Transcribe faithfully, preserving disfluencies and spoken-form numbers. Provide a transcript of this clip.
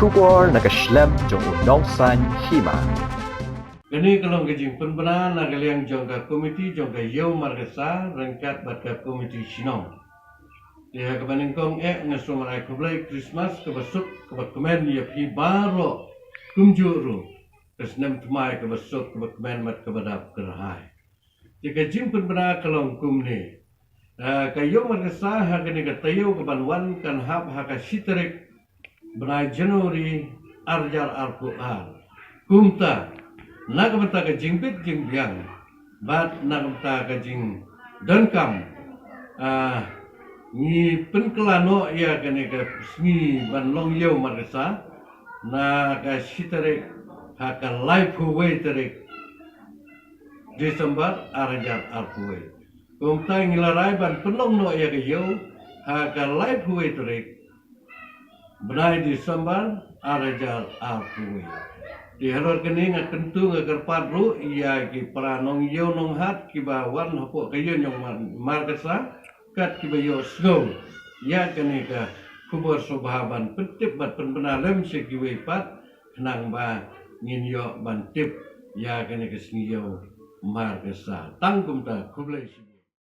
Khubor na ka shlem jong u nongsan hima. Kane ka long ka jingpynbna na ka liang jong ka komiti jong ka Ïew Markasa ryngkat bad ka komiti shnong. Te ha kaba nyngkong eh nga sngewbha ai khublei Christmas kaba suk kaba kmen ïa phi baroh, kumjuh ruh ka snem thymmai kaba suk kaba kmen bad kaba dap kyrhai. Te ka jingpynbna ka long kumne. Ah, ka Ïew Markasa ha kane ka taïew kaban wan kan hap ha ka shi tarik bnai January ar hajar arphew ar. Kumta na ka bynta ka jingbit jingbiang bad na ka bynta ka jingdonkam, ah, ngi pynkylla noh ïa kane ka sngi ban long Ïew Markasa na ka shi tarik ha ka laiphew wei tarik December ar hajar arphew wei. Kumta ngi la rai ban pynlong noh ïa ka ïew ha ka laiphew wei tarik bnai December ar hajar arphew wei. Te halor kane nga kyntu nga kyrpad ruh ïa ki para nongïew nonghat kiba wan hapoh ka ïew jong Mar-, Markasa kat kiba ïohsngew ïa kane ka khubor sngewbha ban pyntip bad pynbna lem sha kiwei pat khnang ba ngin ïoh ban tip ïa kane ka sngi Ïew Markasa. Tang kumta, khublei shibun.